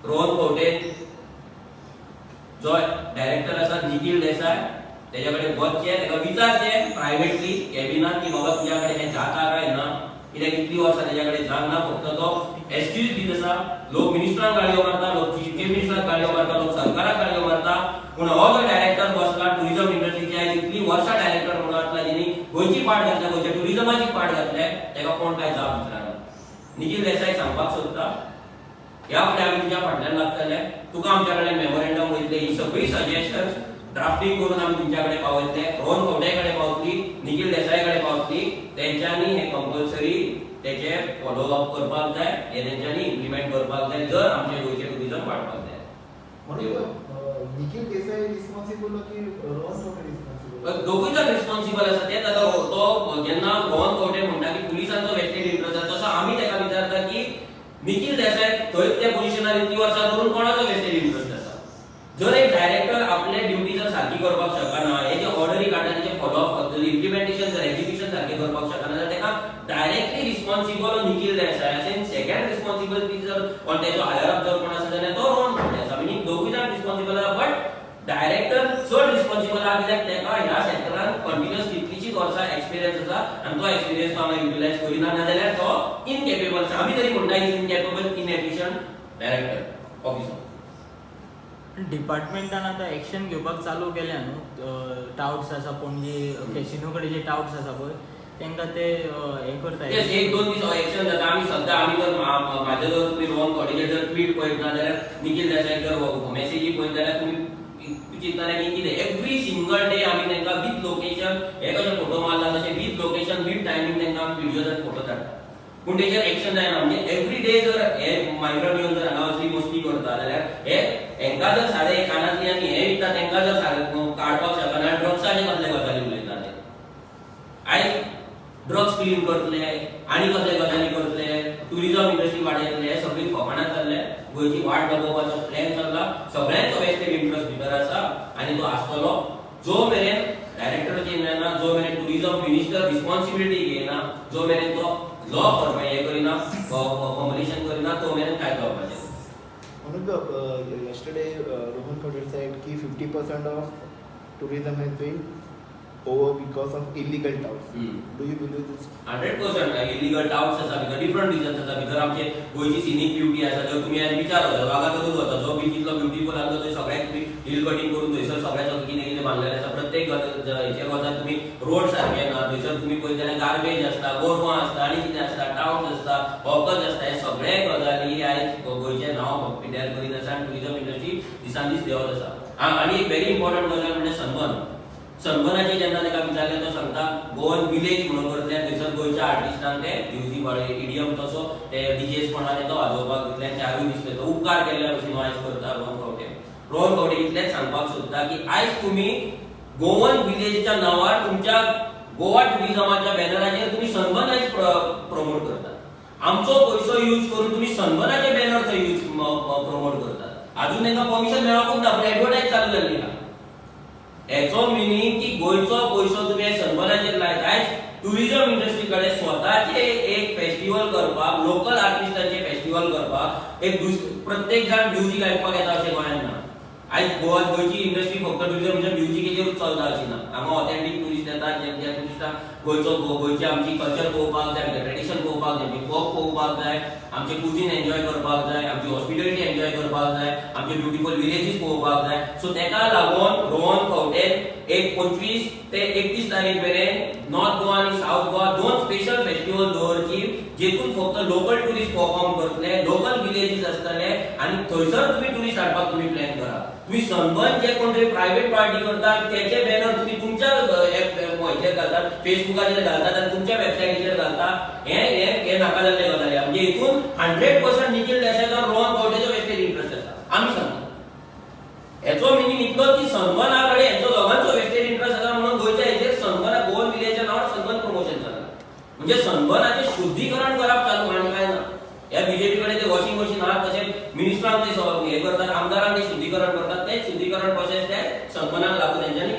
रोहन खंवटे जो डायरेक्टर आसा निखील देसाय, तेज्या कडेन वचचें, ताका विचारचें प्रायवेटली कॅबिनात की बाबा, तुज्या कडेन हें जाता काय ना? कित्याक इतलीं वर्सां तेज्या कडेन जावंक ना, फक्त तो एक्सक्यूज दीत आसा. लोक मिनिस्टरांक गाळयो मारता, लोक चीफ मिनिस्टराक गाळयो मारता, लोक सरकाराक गाळयो मारता, पूण हो जो डायरेक्टर बसला टुरिझम इंडस्ट्रीची, आयज इतलीं वर्सां डायरेक्टर म्हणून आसला, जेणी गोंयची पाट घातल्या, गोंयच्या टुरिझमाची पाट घातल्या, ताका कोण काय जाप विचारना. निखील देसाय, सांगपाक सोदता, ह्या फुडें आमी तुज्या फाटल्यान लागतले. तुका आमच्या कडेन मेमोरेंडम वयतले. ही सगळी सजेशन्स ड्राफ्टिंग करून आमी तुमच्या कडेन पावयतले, रोहन खंवटे कडेन पावतली, निखील देसाय कडेन पावतली. तेंच्यांनी हे कंपल्सरी तेचे फॉलो अप करपाक जाय. हे तेंच्यांनी इम्प्लिमेंट करपाक जाय जर आमचे गोंयचे टुरिझम वाडपाक जाय. म्हणून निखिल देसाई रिस्पॉन्सिबल की रोहन खंवटे रिस्पॉन्सिबल? दोगूय जाण रिस्पॉन्सिबल आसा. तेच आतां तो जेन्ना रोहन खंवटे म्हणटा की पुलिसांचो वेस्टेड इंट्रस्ट आसा, तसो आमी ताका विचारता की निखील देसाय थंय त्या पोझिशनार इतली वर्सां करून कोणाचो वेस्टेड इंट्रस्ट आसा? जर एक डायरेक्टर आपले ड्युटी जर सारकी करपाक शकना, हे जे ऑर्डरी काडटा तेचे फॉलो अप, जर इम्प्लिमेंटेशन, जर एक्झिक्युशन सारकें करपाक शकना, जाल्यार ताका डायरेक्टली रिस्पॉन्सिबल निखील देसाय अशें, सेकंड रिस्पॉन्सिबिलिटी जर कोण तेजो हायर अप जर कोण आसा जाल्यार तो रोहन खंवटे आसा. मिनींग दोगूय जाण रिस्पॉन्सिबल आसा, बट डायरेक्टर चड रिस्पॉन्सिबल आहा, कित्याक ताका ह्या सेक्टरान कंटिन्युअस कितलीशीच वर्सां एक्सपिरियन्स आसा आनी तो एक्सपिरियन्स तो हांगा युटिलायज करिना, नाजाल्यार तो इनकेपेबल आसा. आमी तरी म्हणटा, is incapable, inefficient director officer. डिपार्टमेंटान आतां एक्शन घेवपाक चालू केल्या न्हू. टावट्स आसा, पणजे कॅसिनो कडेन जे टावट्स आसा पळय, तांकां ते हें करता. येस, एक दोन दीस एक्शन जाता. आमी सद्या आमी जर म्हाजे जर तुमी रोहन खंवटेचेर जर ट्वीट पळयत ना जाल्यार, निखील देसाय जर मेसेजी पळयत जाल्यार, तुमी चिंततले की कितें एवरी सिंगल डे आमी तांकां विथ लोकेशन, हे कशे फोटो मारला तशें विथ लोकेशन, विथ टायमींग तांकां आमी व्हिडियोज आनी फोटो धाडटा, पूण तेचेर एक्शन जायना. म्हणजे एवरी डे जर हे मायग्रंट येवन जर हांगा असली मस्ती करता जाल्यार, हे हेंकां जर साडे कानांतली आनी हे विकता, तेंकां जर साडे काडपाक शकना, ड्रग्साचे कसले गजाली उलयता ते? आयज ड्रग्स क्लीन करतले आनी कसले गजाली करतले, टुरिझम इंडस्ट्री वाडयतले, हे सगळी फकाणां चल्ले. गोंयची वाट लागोवपाचो प्लॅन चल्ला. सगळ्यांचो वेस्टेड इंट्रस्ट भितर आसा आनी तो आसतलो. जो मेरेन डायरेक्टर चेंज जायना, जो मेरेन टुरिझम मिनिस्टर रिस्पॉन्सिबिलिटी घेयना, जो मेरेन तो लॉ हे करिना, फॉर्मुलेशन करिना, तो मेरेन काय जावपाचें. म्हणून yesterday Rohan Khaunte said की 50% of tourism has been over because of illegal touts. Do you believe this? 100%. Illegal touts आसा भितर, डिफरंट रिजन्स आसा भितर. आमचे गोंयची सिनीक ब्युटी आसा. जर तुमी आयज विचार वता, वागातोरूच वता, जो बीच इतलो ब्युटिफूल आसलो, थंय सगळ्याक तुमी हिल कटिंग करून थंयसर सगळ्या सगळें कितें कितें बांदलेलें आसा. प्रत्येक हेचेर वता तुमी, रोड सारके ना. थंयसर तुमी पळयत जाल्यार गार्बेज आसता, गोरवां आसता आनी कितें आसता, टावट्स आसता, हॉकर्स आसता. हे सगळे गजाली आयज गोंयचें नांव पिड्ड्यार करीत आसा आनी टुरिझम इंडस्ट्री दिसान दीस देंवत आसा. आनी एक व्हेरी इम्पॉर्टंट गजाल म्हणजे सनबर्न. सनबर्नाचे जेन्ना ताका विचारलें, तो सांगता गोवन विलेज म्हणून करतले. थंयसर गोंयच्या आर्टिस्टांक ते म्युजीक वाडय, इडियम तसो ते डीजेस कोणा तेंकां वाजोवपाक दितले आनी 4ूय दिसले. तो उपकार केल्ल्या भशेन आयज करता रोहन खंवटे. रोहन खंवटे, इतलेंच सांगपाक सोदता की आयज तुमी गोवन विलेजच्या नांवार, तुमच्या गोवा टुरिझमाच्या बॅनराचेर तुमी सनबर्न आयज प्रमोट करतात. आमचो पयसो यूज करून तुमी सनबर्नाचे बॅनर थंय यूज प्रमोट करतात. अजून तांकां परमिशन मेळोंकूच ना, पूण एडवर्टायज चालू जाल्ली आहा. हेचो मिनींग की गोंयचो पयसो तुमी सनबर्नाचेर लायता. आयज टुरिझम इंडस्ट्री कडेन स्वताचे एक फेस्टिवल करपाक, लोकल आर्टिस्टांचे फेस्टिवल करपाक एक प्रत्येक जाण म्युजीक आयकपाक येता अशें गोंयांत ना. आयज गोवा, गोंयची इंडस्ट्री फक्त टुरिझम म्हणजे म्युजिकेचेरूच चलता अशी ना. हांगा ऑथेंटीक टुरिस्ट येतात, ज्या टुरिस्टांक गोंयचो, गोंयची आमची कल्चर पळोवपाक जाय, आमचें ट्रेडिशन पळोवपाक जाय, आमची फोक पळोवपाक जाय, आमचे कुजीन एन्जॉय करपाक जाय, आमची हॉस्पिटॅलिटी एन्जॉय करपाक जाय, आमचे ब्युटिफूल विलेजीस पळोवपाक जाय. सो तेका लागून रोहन खंवटेन एक 25 ते 31 तारीख मेरेन नॉर्थ गोवा आनी सावथ गोवा दोन स्पेशल फेस्टिवल दवरची, जेतून फक्त लोकल टुरिस्ट परफॉर्म करतले, लोकल विलेजीस आसतले आनी थंयसर तुम्ही टुरिस्ट हाडपाक तुम्ही प्लॅन करा. तुम्ही सनबर्न जे कोण तरी प्रायव्हेट पार्टी करतात त्याचे बॅनर तुम्ही तुमच्या हेचेर घालतात, फेसबुकाचेर घालतात आनी तुमच्या वेबसायटीचेर घालता. हे हे हे नाका जाल्ले गजाली. म्हणजे हितून 100% निखील देसायचो, रोहन खंवटेचो वेस्टेड इंट्रस्ट आसा आमी सांगता. हेचो मिनींग इतलो की सनबर्ना कडेन हेंचो दोगांचो वेस्टेड इंट्रस्ट आसा, म्हणून गोंयच्या हेचेर सनबर्ना, गोवन विलेजच्या नांवार सनबर्न प्रमोशन चल्लां. म्हणजे सनबर्नाचें शुद्धीकरण करप चालू आनी काय ना. ह्या बीजेपी कडेन ते वॉशिंग मशीन आहात, तशें मिनिस्टरांक ते हे करतात, आमदारांक ते शुद्धीकरण करतात. तेच शुद्धीकरण प्रोसेस ते सनबर्नाक लागू तेंच्यांनी.